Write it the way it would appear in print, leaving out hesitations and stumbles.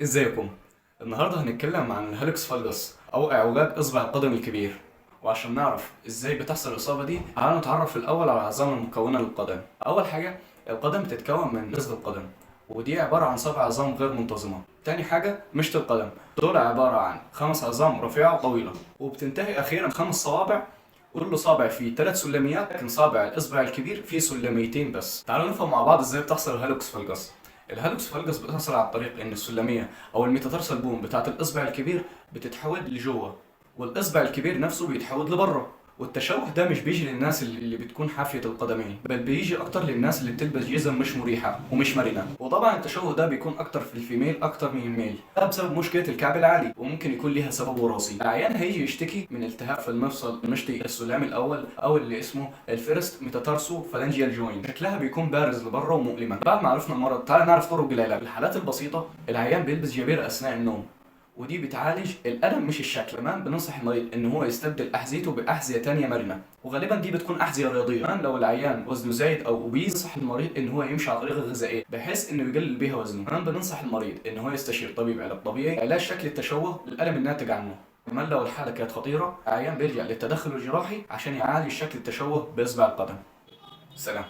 ازيكم؟ النهارده هنتكلم عن ال hallux valgus او اعوجاج اصبع القدم الكبير. وعشان نعرف ازاي بتحصل الاصابة دي تعالوا نتعرف الاول على العظام المكونة للقدم. اول حاجة، القدم بتتكون من رسغ القدم، ودي عبارة عن 7 عظام غير منتظمة. تاني حاجة، مشط القدم، دول عبارة عن 5 عظام رفيعة وطويلة، وبتنتهي اخيرا 5 صوابع، كل صابع فيه 3 سلميات، لكن صابع الاصبع الكبير فيه سلميتين بس. تعالوا نفهم مع بعض ازاي بتحصل ال hallux valgus. ال hallux valgus بتحصل عن طريق ان السلمية او ال metatarsal bone بتاعه الاصبع الكبير بتتحول لجوه، والاصبع الكبير نفسه بيتحول لبره. والتشوه ده مش بيجي للناس اللي بتكون حافية القدمين، بل بيجي اكتر للناس اللي بتلبس جزم مش مريحة ومش مرنة. وطبعا التشوه ده بيكون اكتر في ال female اكتر من ال male، ده بسبب مشكلة الكعب العالي، وممكن يكون ليها سبب وراثي. العيان هيجي يشتكي من التهاب في المفصل المشطي السلامي الاول، او اللي اسمه ال first metatarsophalangeal joint، شكلها بيكون بارز لبره ومؤلمة. بعد ما عرفنا المرض تعال نعرف طرق العلاج. الحالات البسيطة، العيان بيلبس جبيرة اثناء النوم، ودي بتعالج الالم مش الشكل. كمان بننصح المريض ان هو يستبدل احذيته باحذيه تانية مرنه، وغالبا دي بتكون احذية رياضية. كمان لو العيان وزنه زايد او obese، بننصح المريض ان هو يمشي على طريقه غذائية بحيث انه يقلل بيها وزنه. كمان بننصح المريض ان هو يستشير طبيب علاج طبيعي علاج شكل التشوه والالم الناتج عنه. كمان لو الحالة كانت خطيرة، العيان بيلجأ للتدخل الجراحي عشان يعالج شكل التشوه باصبع القدم. سلام.